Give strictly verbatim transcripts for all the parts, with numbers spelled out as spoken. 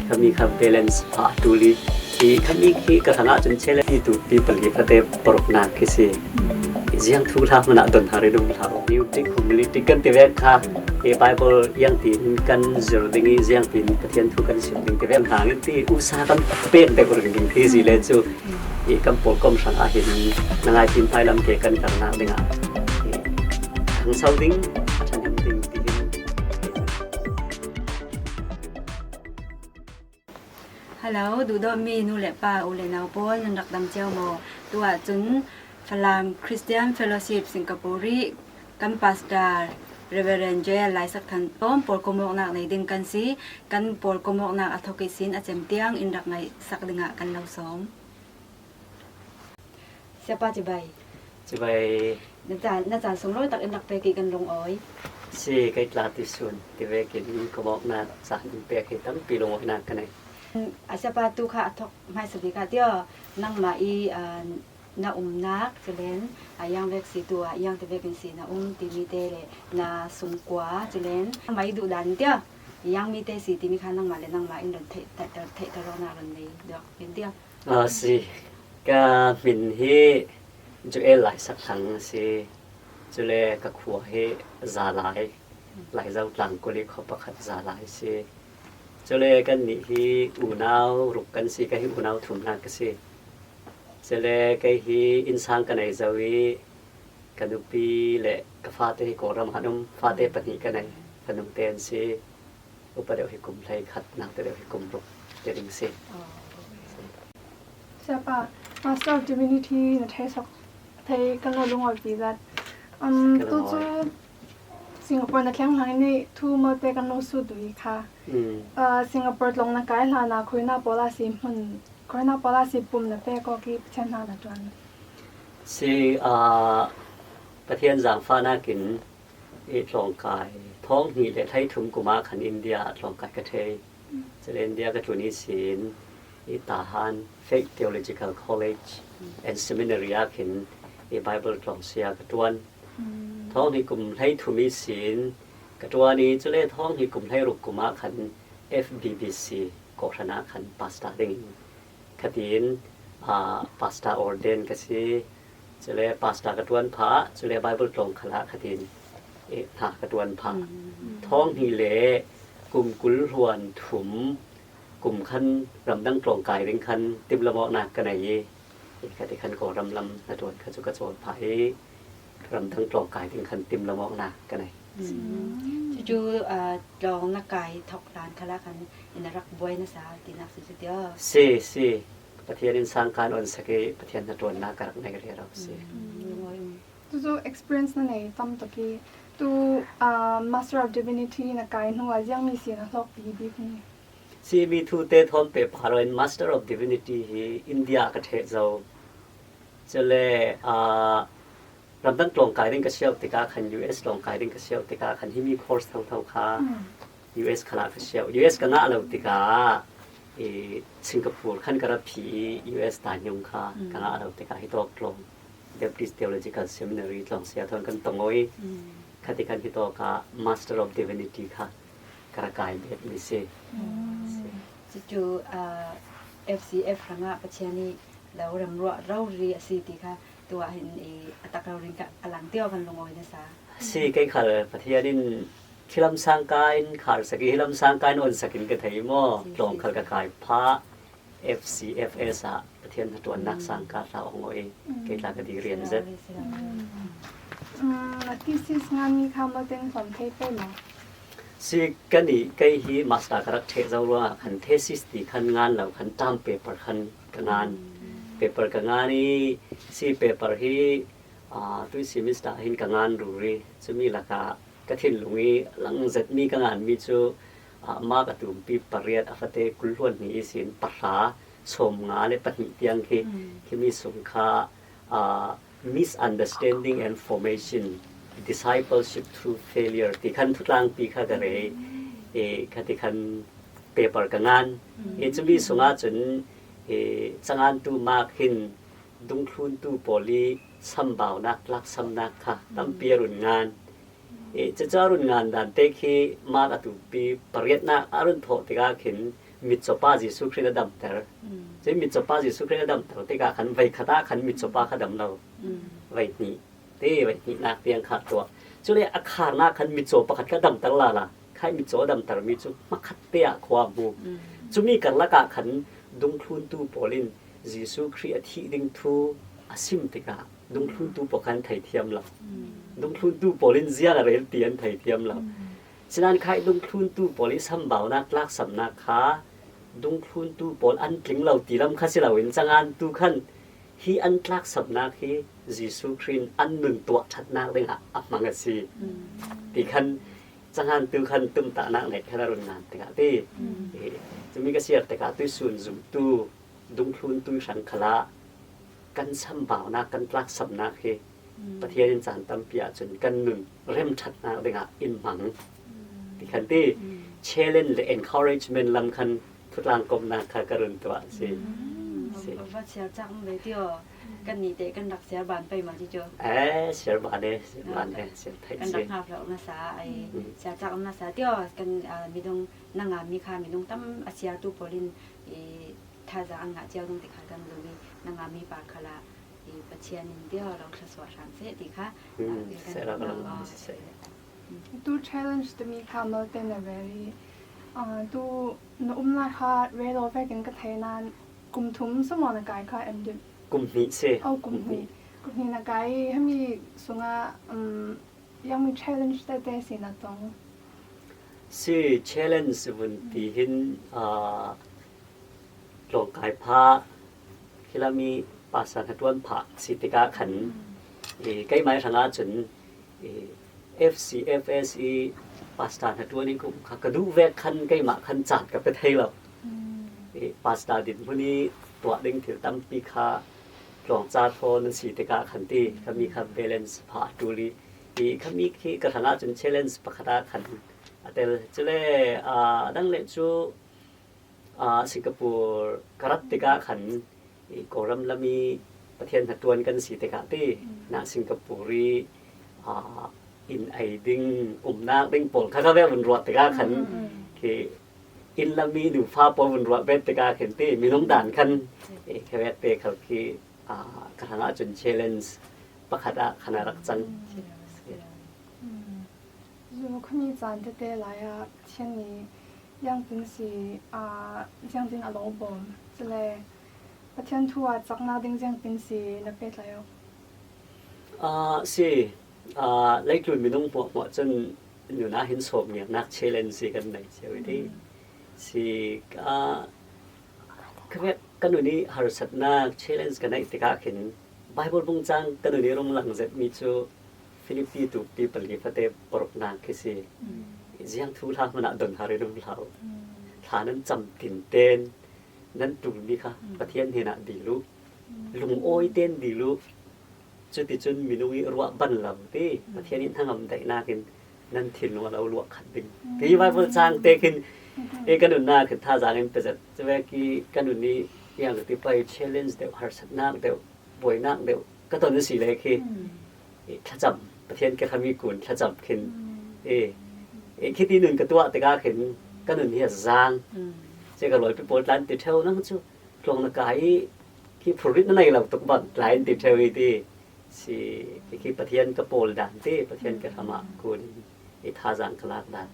Khami kha balance pha tu li. Hi khami khi ka hrangah cun chele ti tu pi pali fate paruknak khi si. Ziang thu hla hmanah don hari dum hla. Ni ti khum li ti kan ti vek kha. Hi Bible yang tin kan zir ding i ziang tin Pathian thu kan zir ding ti vek hna ngin ti usa kan pek dek ring ding khi si le cu. I kan pawlkom hrang ah hin na ngai tin hmailam ke kan karnak ding ah. I thangso ding, a ṭhahnem ding ti hin. Hello, duhdawtmi nu le pa, u le nau pawl, nan rak dam cio maw? Tuah cun Falam Christian Fellowship Singapore i kan pastor Reverend Joel Laisak Than Tawm pawlkomawknak nei ding kan si. Kan pawlkomawknak a thawk ihsin a cem tiang in rak ngaihsak dingah kan lo sawm. Siapa cibai. Cibai. Na caan, na caan sung lawi tak in rak pek i kan lungawi. Si kei tla ti sun. Ti vekin komawknak caan in pek hi tampi lungawinak ka nei. A siapa tu kha a thawk hmaisa bik ah tio, nangmah i, aa, na umnak, culen, aa, yang vek si tu ah, yang ti vekin si na um timi te le na sungkua, culen, nangmah i duhdan tio, yang mi te si timi kha nangmah le nangmah in ron theih, theih, theih, theih, theih rawknak ron nei duak in tio. A si. Ka hmin hi Joel Laisak Thang a si. Cule ka khua hi Zalai, Laizo tlangkul i khuapakhat Zalai a si. Cule kannih hi unau ruk kan si, ka hi unau thumnak ka si. Cule kei hi innsang ka nei zo i ka nupi le ka fate hi Kawlram ah an um, fate pahnih ka nei, ka nute an si. Upa deuh hi kum hleikhat, naute deuh hi kum ruk ti ding si. Siapa, Master of Divinity na thei sok, thei kan lo lungawipi zat. Um, tu cu Singapore na thleng hlan i thu malte kan lo sut duh hi kha. Mm. Ah, Singapore tlawng na kai hlan ah khuina pawl ah si hmun, khuina pawl ah si pum na pek awk i Pathian hna na ṭuan. Si, ah, Pathian zaangfahnak in i tlawngkai thawng hnih le hleithum kum ah khan India ah tlawngkai ka thei. Cule India ka tlun ihsin i Tahan Faith Theological College and Seminary ah khin i Bible tlawng sia ka ṭuan. Thawng hnih kum hleithum ihsin ka ṭuan i cule thawng hnih kum hleiruk kum ah khan F B B C kawhhran ah khan pastor dingin khatin, aa, pastor ordain ka si. Cule pastor ka ṭuan phah, cule Bible tlawng khal ah khatin, eh, hna ka ṭuan phah. Thawng hnih le kum kul hluan thum kum khan ramdang tlawngkai ding khan timlam awknak ka nei i, eh, khati khan Kawlram lam hnaṭuan kha cu ka cawl phah i, ramdang tlawngkai ding khan timlam awknak ka nei. Cucu, aa, tlawng na kai thawk hlan khal ah khan in a rak buai na sa tinak si cu tio. Si, si. Pathian innsang kan on sak i Pathian hnaṭuannak ka rak nei rero si. Cucu experience na nei tam tuk i tu, aa, Master of Divinity na kai hnu ah ziangmi si na hlawkpi bik ni? Si mi thu te thawn pehpar in Master of Divinity hi India ah ka ṭheh zo. Cule, aa, ramdang tlawngkai ding ka siauh tikah khan U S tlawngkai ding ka siauh tikah khan himi course thotho kha U S khal ah ka siauh. U S ka ngah lo tikah i Singapore khan ka rak phih i U S tainung kha ka ngah lo tikah hitawk tlawng Baptist Theological Seminary tlawng sia thawn kan tong i khati khan hitawk ah Master of Divinity kha ka rak kai bet mi si. Cucu, aa, F C F hrangah Pathian i lo remruah rori a si ti kha tuah hin i a tak rori in ka a lang tio kan lungawi na sa. Si kei khal Pathian in thilam sangka in khar sak i hilam sangka in on sak in ka thei maw? Si, tlawng si, khal ka kai phah F C F S ah Pathian hnaṭuannak sangka hla awng i kei tla ka dirian zet. Um, na thesis nganmi kha maw ten hlawm thei pei maw? Si kan i kei hi master ka rak ṭheh zo ruangah khan thesis ti khan ngan lo khan term paper khan ka ngan. Paper ka ngan i si paper hi, aa, tui semester hin ka ngan ruri. Cumi lakah ka thinlung i lang zetmi ka nganmi cu, aa, mark a tumpi pariat a fate kul hluan hnih ihsin pahra sawmnga le pahnih tiang khi, khimi sung kha, aa, misunderstanding and formation, discipleship through failure ti khan thutlangpi kha ka rei. E, khati khan paper ka ngan. E, cumi sungah cun, e, cangantu mark hin dungthluntu pawl i sambaunak, tlaksamnak kha tampi a run ngan. E, cucu a run ngan dan te khi mark a tumpi pariatnak a run thawh tikah khin mitcaw pa Jesuh Khrih a damter. Cun mitcaw pa Jesuh Khrih a damter tikah khan veikhat ah khan mitcaw pa kha dam lo. Veihnih te, veihnih nak tiang kha tuah. Cule a kharnak khan mitcaw pakhat kha damter lala. Khai mitcaw a damtermi cu hmakhat te ah khua a hmu. Cumi karlak ah khan dungthluntu pawl in Jesuh Khrih a thih ding thu a sim tikah dungthluntu pawl kha an thei thiam lo. Dungthluntu pawl in ziang a rel ti an thei thiam lo. Sinain khai dungthluntu pawl i sambaunak tlaksamnak kha dungthluntu pawl an tling lo ti lam kha si loin cangantu khan hi an tlaksamnak hi Jesuh Khrih in an nun tuah ṭhatnak dingah a hmang a si ti khan cangantu khan tumtahnak neih khan a run ngan tikah ti. Eh, cumi ka siar tikah tuihsun zumtu dungthluntu hrang khalah kan sambaunak, kan tlaksamnak hi Pathian in caan tampi ahcun kan nun remṭhatnak dingah in hmang ti khan ti. Challenge le encouragement lam khan thutlang komnak kha ka run tuah a si. Si. Va siar cak ve tio. Kan nih te kan rak siar ban pei ma ti tio. Eh, siar ban e, siar ban e, siar thei kan si. Rak ngap lo nasa ai siar cak nasa tio. Kan, ah, midung nanga mi kha midung tam a siartu pawl in i thazaang an ngah cio ding ti kha kan lung i nanga mi pa khalah i Pathian in tio lo thluasuah hram seh ti kha. Hmm, ah, kan seh lo, lung lo, ah, seh. Tu challenge timi kha malte na ve i, ah, tu na umnak kha relo vekin ka thei nain kum thum sunglaw na kai kha em dip? Kum hnih si. Oh, kum hnih. Kum hnih na kai i hemi sungah, um, ziangmi challenge tete si na tong? Si, challenge vun ti hin, ah, tlawngkai phah, khilami pastor hnaṭuan phah si tikah khan, i, keimah hrangah cun, i, F C F S i pastor hnaṭuan in ka um kha ka duh vek khan keimah khan caan ka pe thei lo. I, pastor dinhmun i tuah ding thil tampi kha tlawngca thawn a si tikah khan ti, khami kha balance phah a ṭul i, i, khami khi ka hrangah cun challenge pakhat ah khan a tel. Cule, aa, a dang le cu, aa, Singapore ka rat tikah khan i Kawlram lam i Pathian hnaṭuan kan si tikah ti, na Singapore i, aa, inn ei ding, umnak ding pawl kha kha ve vun ruah tikah khan khi inn lam i nufa pawl vun ruah bet tikah khin ti, minung dan khan i khavek te khal khi, aa, ka hrangah cun challenge pakhat ah khan a rak cang. Zu khami caan tete lai ah Pathian nih ziangtin si, aa, ziangtin a lo bawm? Cule Pathian thu ah caknak ding ziangtin si na pehtlai awk? Aa, si, aa, leitlun minung hmuahhmuah cun nun ah hin sawmngiarnak challenge si kan nei cio i ti. Si, aa, khavek ka nun i harsatnak challenge ka neih tikah khin Bible bungcang ka nun i rung lang zetmi cu Filipi tukpi pali fate paruknak khi si. Ziang thu hla hmanh ah don har i rung hlah u. Hla nan cam tinten nan ṭulmi kha Pathian hnenah dil u. Lungawi ten dil u. Cuticun minung i ruah ban lo ti Pathian i hnangam daihnak in nan thinlung a lo luah khat ding ti Bible cang te khin i ka nunnak khin thazaang in pezet. Cuvek i ka nun i yang ti pai challenge deuh, harsatnak deuh, buainak deuh ka ton a si le khi i thlacam, Pathian ka hrami kun thlacam khin i, i khiti nun ka tuah tikah khin ka nun hi a zaang. Cun ka rualpi pawl tla an ti ṭheu, nang cu tlawng na kai i khi phurrit na nei lo tuk bang tla an ti ṭheu i ti. Si, khi Pathian ka pawl dan ti, Pathian ka hrama kun i thazaang ka lak dan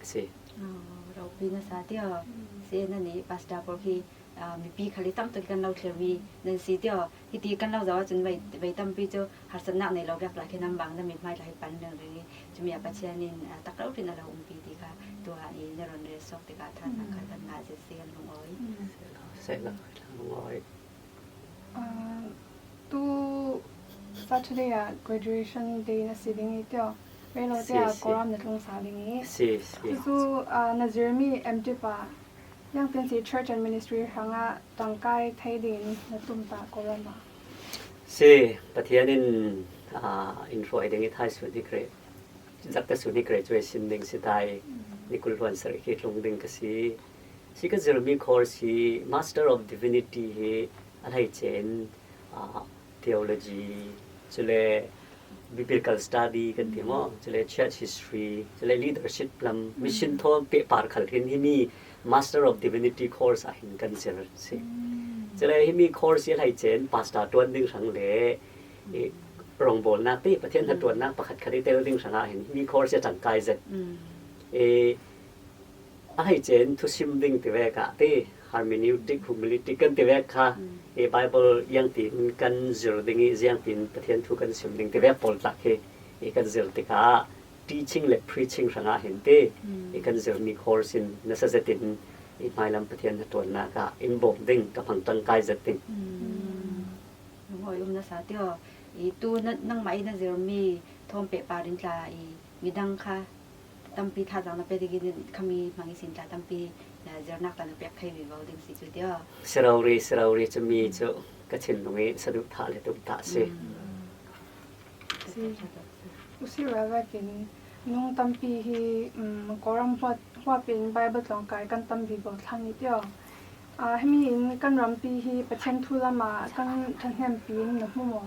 si. Oh, ropi na sa ti aw. Si, na nih pastor pawl khi, ah, mipi khal i tam tuk i kan lo thlirmi nan si ti aw. Hiti kan lo zoh ahcun vei, vei tampi cu harsatnak nei lo biak tla khi nan bang na mithmai tla hi pan ringring i, cumi ah Pathian in, ah, tak rori na lo umpi ti kha tuah i na run rel suak tikah thazaang kha kan ngah zet si kan lungawi. Seh lo, lungawi. Ah, tu Saturday ah graduation day na si ding i tio. Relo te ah Kawlram na tlung sa ding i. Si, si. Cucu, ah, na zirmi M.Div ah ziangtin si church and ministry hrangah ṭangkai thei dingin na tumtah Kawlram ah? Si, Pathian in, ah, in hruai ding i thaisun hi kre. Zakta sun hi graduation ding si tai, ni kul hluan sarih khi tlung ding ka si. Si ka zirmi course hi Master of Divinity hi a hleice in, ah, theology, cule biblical study kan ti maw, cule church history, cule leadership lam, mission thawn pehpar khal hin himi Master of Divinity course ah hin kan zir si. Cule himi course hi a hleice in pastor ṭuan ding hrang le i rongbawlnak te, Pathian hna ṭuannak pakhat khat i tel ding hrangah hin himi course hi a ṭangkai zet. I a hleice in thusim ding tivek ah te, hermeneutic, homiletic kan tivek kha, i Bible ziangtin kan zir ding i ziangtin Pathian thu kan sim ding tivek pawl tlak hi i kan zir tikah teaching le preaching hrangah hin te i kan zirmi course in nasa zetin i hmailam Pathian hnaṭuannak ah in bawm ding ka hmang ṭangkai zet ding. Lungawi um nasa tio. I tu na, nangmah i na zirmi thawm pehpar in tla i midang kha tampi thazaang na pia dingin khami hmang ihsin tla tampi, eh, zirnak tla na piak thei vivo ding si cu tio. Si rori, si rori, cumi cu ka thinlung i saduhthah le tumtah si. Si. U si vekin nung tampi hi, um, Kawlram huat, huat in Bible tlawng kai kan tam vivo thlang i tio. Ah, himi in kan rampi hi Pathian thu lamah kan ṭhathnempi in na hmu maw?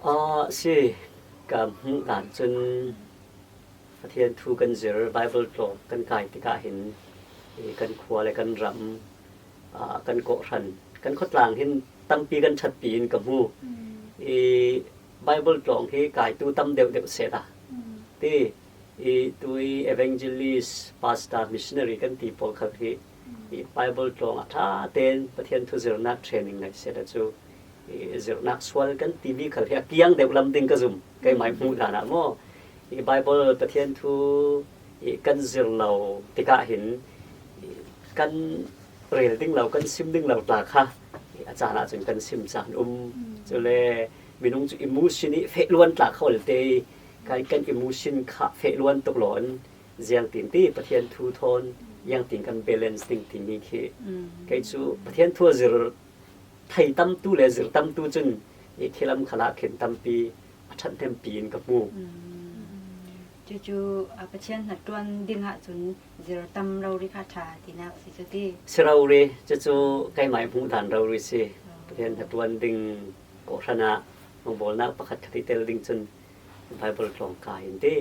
Ah, si, ka hmuh dan cun Pathian thu kan zir, Bible tlawng kan kai tikah hin i kan khua le kan ram, ah, kan kawhhran, kan khuatlang hin tampi kan ṭhatpi in ka hmu. I Bible tlawng hi kaitu tam deuhdeuh sehla ti i tui evangelist, pastor, missionary kan ti pawl khal hi i Bible tlawng ah ṭha tein Pathian thu zirnak training ngei sehla cu i zirhnak sual kan timi khal hi a kiang deuh lam ding ka zum, keimah i hmuh dan ah maw. I Bible Pathian thu i kan zir lo tikah hin i kan rel ding lo, kan sim ding lo tla kha i a caan ah cun kan sim caan um. Cule minung cu emotion i feh luan tla kha olte i kan, kan emotion kha feh luan tuk lawn ziangtin ti Pathian thu thawn ziangtin kan balance ding timi khi kei cu Pathian thu a zir thei tamtu le zir tamtu cun i khi lam khalah khin tampi a ṭhathnempi in ka hmu. Cucu, a, Pathian hnaṭuan dingah cun zir tam rori kha ṭha tinak si cu ti. Si rori, cucu keimah i hmuh dan rori si. Pathian hnaṭuan ding kawhhran ah rongbawlnak pakhat khat i tel ding cun Bible tlawng kai in ti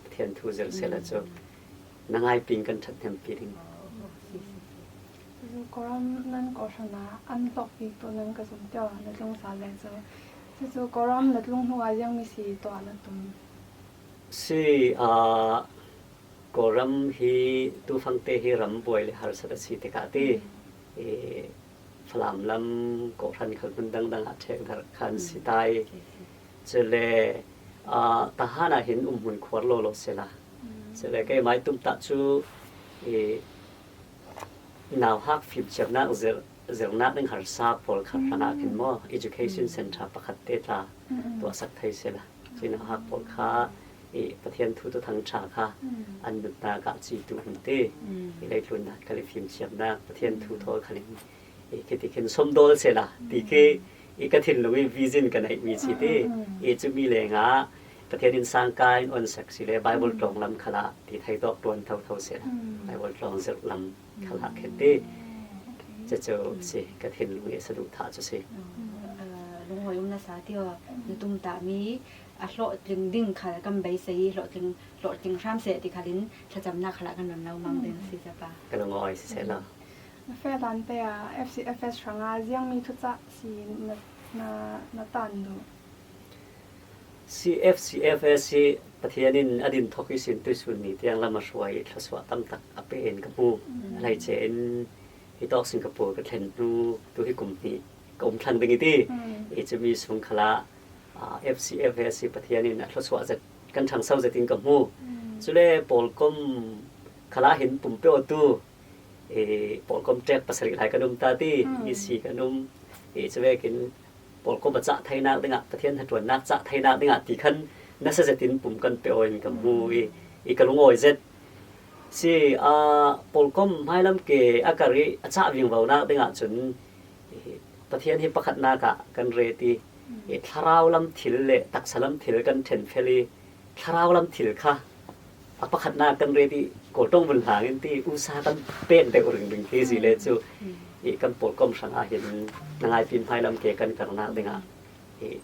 Pathian thu zir sehla cu na ngaiping kan ṭhathnempi ding. Cucu Kawlram nan kawhhran ah an hlawkpitu nan ka zum tio, na tlung sal le cu. Cucu Kawlram na tlung hnu ah ziangmi si tuah na tum? Si, ah, Kawlram hi tufangte hi ram buai le harsat a si tikah ti i Falam lam kawhhran khal hmun dangdang ah ṭhekdarh khan si tai. Cule, ah, Tahan ah hin umhmun khuar lawlaw sehla. Cule keimah i tumtah cu i nauhak fimthiamnak zir, zirnak ding harsa pawl kha hrangah khin maw, education center pakhat te tla tuahsak thei sehla. Cu nauhak pawl kha i Pathian thu thuthang ṭha kha an nunnak ah citu hun ti i leitlun dan khal i fimthiamnak Pathian thu thawl khalin i khiti khin sawmdawl sehla ti khi i ka thinlung i vision ka neihmi si ti i cumi lengah Pathian in sangka in onsak si le Bible tlawng lam khalah ti thei tawk ṭuan thotho sehla Bible tlawng zirh lam khalah khin ti. Cucu si ka thinlung i saduhthah cu si. Lungawi um nasa tio, na tumtahmi a hlawhtling ding khal kan beisei i hlawhtling, hlawhtling hram seh ti khalin thlacamnak khalah kan run lo mang ding si capa. Ka lungawi si sehla. Na feh dan te ah F C F S hrangah ziangmi thucah si na, na, na tan duh? C F C F S hi Pathian in a din thawk ihsin tuisun ni tiang lam a hruai i thluasuah tam tak a pe in ka hmu. A hleice in hi tawk Singapore ka thlen hnu tu hi kum hnih ka um thlang ding i ti. I cumi sung khalah, ah, F C F S hi Pathian in a thluasuah zet, kan ṭhangso zet in ka hmu. Cule pawlkom khalah hin pumpe awtu, eh, pawlkom ṭek pasarih lai kan um ta ti, i si kan um. I cuvekin pawlkom a cah theinak dingah, Pathian hnaṭuannak cah theinak dingah ti khan nasa zetin pum kan pe aw in ka hmu i, i ka lungawi zet. Si, ah, pawlkom hmailam ke a kar i a cah vingvonak dingah cun, i, Pathian hi pakhatnak ah kan ret i, i, thlarau lam thil le taksa lam thil kan ṭhenfel i, thlarau lam thil kha a pakhatnak kan ret i, Kawl ṭong vun hlang in ti usa kan pek deuh ringring hi si le cu, i, kan pawlkom hrangah hin na ngaipin hmailam ke kan karnak dingah, i,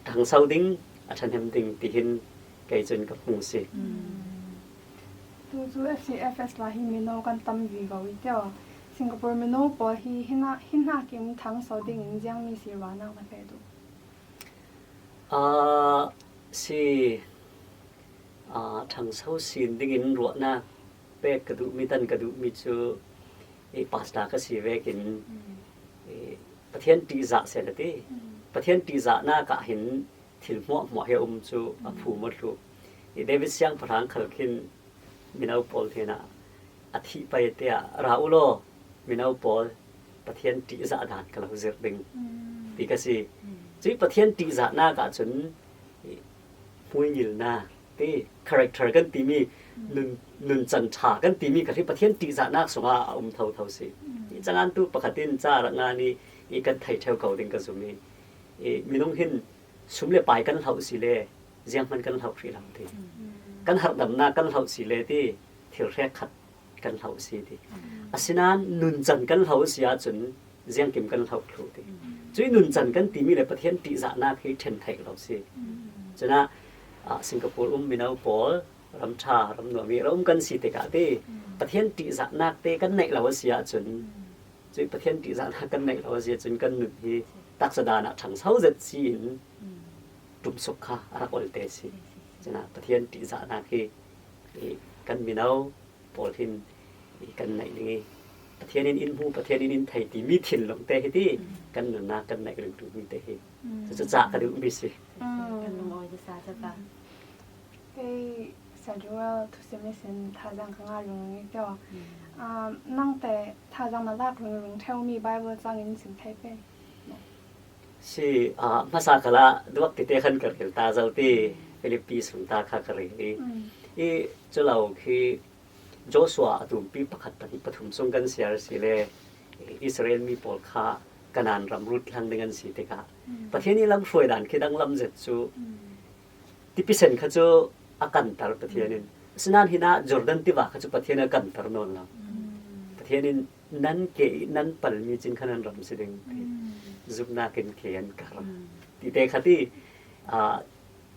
ṭhangso ding, a ṭhahnem ding tihin kei cun ka hmu si. Cu cu F C F S la hi mino kan tam vivo i teo. Singapore mino pawl hi hinah hinah kim thangso dingin ziangmi si ruahnak na pe duh. Aa, si, aa, thangso sin dingin ruahnak pek ka duhmi, tan ka duhmi cu i pasta ka si vekin i Pathian ṭihzah seh na ti. Pathian ṭihzahnak ah hin thil hmuahhmuah hi a um cu a phum a thluh. I David siangpahrang khal khin mino pawl hnenah a thih pei tiah, "Ra u law, mino pawl, Pathian ṭihzah dan ka lo zirh ding," ti ka si. Cuih Pathian ṭihzahnak ahcun hmuingilnak ti, character kan timi, nun, nuncan ṭha kan timi kha hi Pathian ṭihzahnak sungah a um thotho si. Cangantu pakhat in ca rak ngan i, i kan thei ṭheu ko ding ka zum i, i minung hin sum le pai kan hloh si le, zianghman kan hloh hrih lo ti. Kan harhdamnak kan hloh si le ti, thil hrekkhat kan hloh si ti. Asinain nuncan kan hloh si ahcun ziangkim kan hloh thluh ti. Cuih nuncan kan timi le Pathian ṭihzahnak hi ṭhen theih lo si. Cunah, ah, Singapore um mino pawl, ram ṭha, ram nuam i ram um kan si tikah ti, Pathian ṭihzahnak te kan neih lo a si ahcun, cuih Pathian ṭihzahnak kan neih lo a si ahcun kan nun hi taksa dan ah ṭhangso zet si in ṭumsuk kha a rak ol te si. Cunah Pathian ṭihzahnak hi, i, kan mino pawl hin i kan neih ding i, Pathian in in hmu, Pathian in in thei timi thinlung te hi ti kan nunnak kan neih ringring te hi. Cucu cah ka duhmi si. Kan lungawi nasa capa. Kei Sadual thusim ihsin thazaang ka ngah ringring i teo. Nangte thazaang na lak ringring ṭheumi Bible cang in sim thei pei. Si, ah, hmasa khalah duak tite khan ka rel ta zo ti, Filipi sung ta kha ka rel i. I cu lo khi Joshua a tumpi pakhat pahnih pathum sung kan siar si le Israel mi pawl kha Kanaan ram rut hlang ding an si tikah Pathian i lam hruai dan khi danglam zet cu tipisen kha cu a kanter Pathian in. Asinain hinah Jordan tiva kha cu Pathian a kanter nawn lo. Pathian in nan ke i nan palmi cin kha nan ram si ding ti zumnak in ke an kar. Tite kha ti, ah,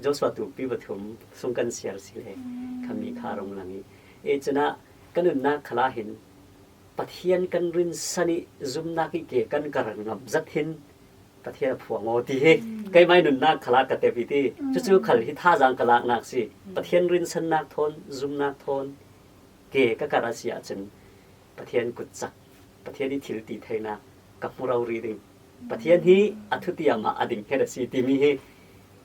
Joshua tumpi pathum sung kan siar si le khami kha rung lang i. E cunah ka nunnak khalah hin Pathian kan rinsan i zumnak i ke kan kar ngam zat hin Pathian a phuang aw ti hi keimah i nunnak khalah ka tep i ti. Cucu khal hi thazaang ka laknak si. Pathian rinsannak thawn, zumnak thawn ke ka kar a si ahcun Pathian kutcak, Pathian i thil ti theinak ka hmu rori ding. Pathian hi a thutiam ah a ding het a si timi hi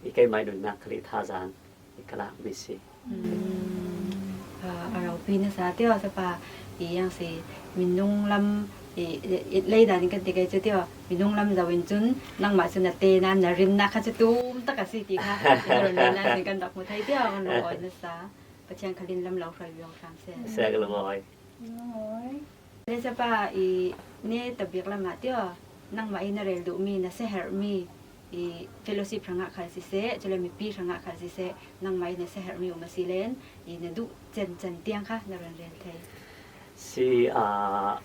i keimah i nunnak khal i thazaang i ka lakmi si. A ropi nasa tio sapa i yang si minung lam i lei dan kan ti kai cu tio minung lam zo in cun nangmah cu na te nan na rinnak kha cu tum tak a si ti kha kan ron rinnak sin kan rak hmu thei tio kan rawh awi nasa Pathian khalin lam lo hruai viau hram se. Sek lo awi. Lungawi. Lei sapa i ne tabik lamah tio nangmah i na rel duhmi na seherhmi i fellowship hrangah khal siseh cule mipi hrangah khal siseh nangmah i na seherhmi um a si len i na duh cencen tiang kha na ron rel thei. Si a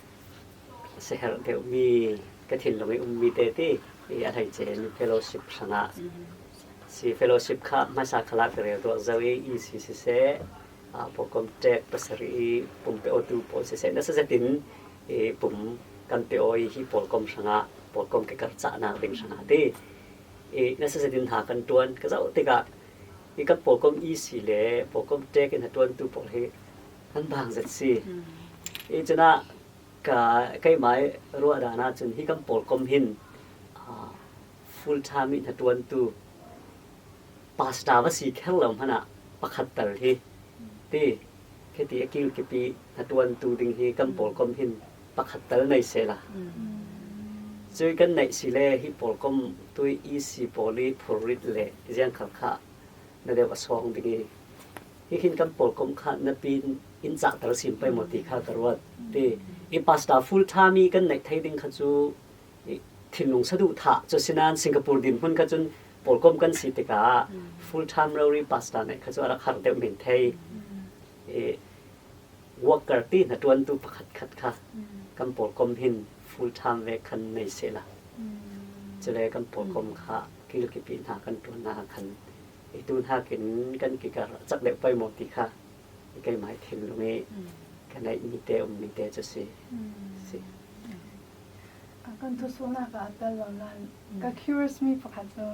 seherh deuhmi ka thinlung i ummi te ti i a hleice in fellowship hrangah si fellowship kha hmasa khalah ka rel tuah zo i E C siseh, aa, pawlkom ṭek pasarih i pum pe awtu pawl siseh, nasa zetin i pum kan pe aw i hi pawlkom hrangah pawlkom ke karcahnak ding hrangah ti i nasa zetin hna kan ṭuan ka zoh tikah i kan pawlkom E C le pawlkom ṭek in a ṭuantu pawl hi an bang zet si. I cunah ka keimah i ruah dan ahcun hi kan pawlkom hin, aa, full time i hnaṭuantu pasta va si kher lo hmanh ah pakhat tal hi ti, khiti a kilkip i hnaṭuantu ding hi kan pawlkom hin pakhat tal nei sehla. Cui kan neih si le hi pawlkom tui E C pawl i phurrit le ziangkhal kha na deuh a sawng ding i, hi hin kan pawlkom kha na pin in cahter sin pei maw ti kha ka ruat ti. I pasta full time i kan neih thei ding kha cu i thinlung saduh thah cu sinan Singapore dinhmun kha cun pawlkom kan si tikah full time rori pasta neih kha cu a rak har deuh men thei. I worker ti hnaṭuantu pakhat khat kha kan pawlkom hin full time ve khan nei sehla. Cule kan pawlkom kha kilkip i hna kan ṭuannak ah khan i tu hnakin kan kikar a cak deuh pei maw ti kha Keimah thinlung i ka neih mite um mite cu si. Si. Kan thusuhnak ah a tel lo nain ka curious mi pakhat cu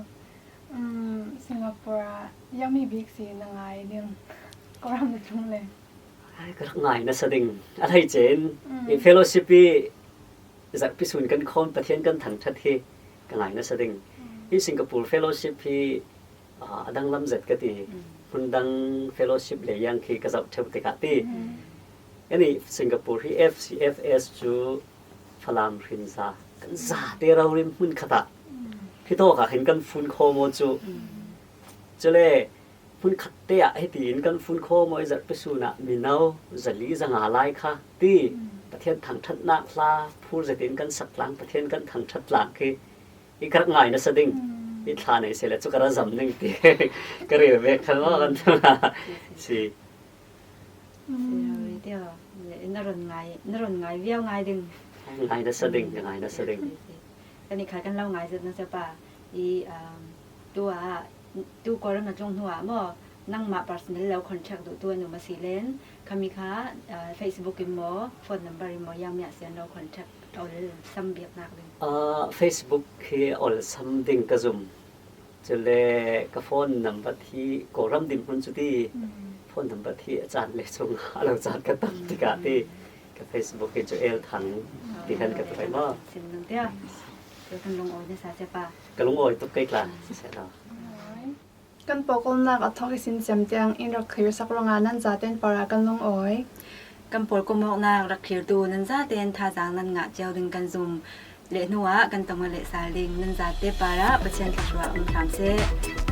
Singapore ah ziangmi bik si na ngai ding, Kawlram na tlung le? Ai, ka rak ngai nasa ding a hleice in i fellowship i zarhpi sun kan khawm Pathian kan thangṭhat hi ka ngai nasa ding. Hi Singapore fellowship hi a danglam zet ka ti. Hmun dang fellowship le yang khi ka zoh ṭheu tikah ti. Ani Singapore hi F C F S cu Falam hrinza kan zate ralrin hmun khat ah hitawk ah hin kan fun khawm aw cu. Cule hmun khat te ah hitiin kan fun khawm aw i zarhpi sun ah mino zali zanga lai kha ti Pathian thangṭhatnak hla phur zetin kan sak tlang, Pathian kan thangṭhat tlang khi i ka rak ngai nasa ding. I thla nei seh le cu ka ra zam ding ti ka rel vek khan maw kan thang a si. Na ron ngai, na ron ngai viau ngai ding. Ngai nasa ding, ka ngai nasa ding. Kan i kha kan lo ngai zet nasa pa i tu ah tu Kawlram na tlung hnu ah maw nangmah personal lo contact duh tu an um a si len khami kha Facebook in maw phone number in maw yang mi ah sian lo contact ol sam biaknak ding. Facebook hi ol sam ding ka zum. Cule ka phone number hi Kawlram dinhmun cu ti phone number hi a caan le chung a lo caan ka tam tikah ti ka Facebook hi cu El Thang ti khan ka tuai maw. Sim nung tia. Kan lungawi nasa siapa. Ka lungawi tuk kei tla. Kan pawlkomnak a thawk i sincem tiang in rak thlir sak ruangah nan zaten parah kan lungawi. Kan pawlkomawknak rak thlirtu nan zaten thazaang nan ngah cio ding kan zum. Le hnuah kan tong le sal ding nan zate parah Pathian thluachuah um hram seh.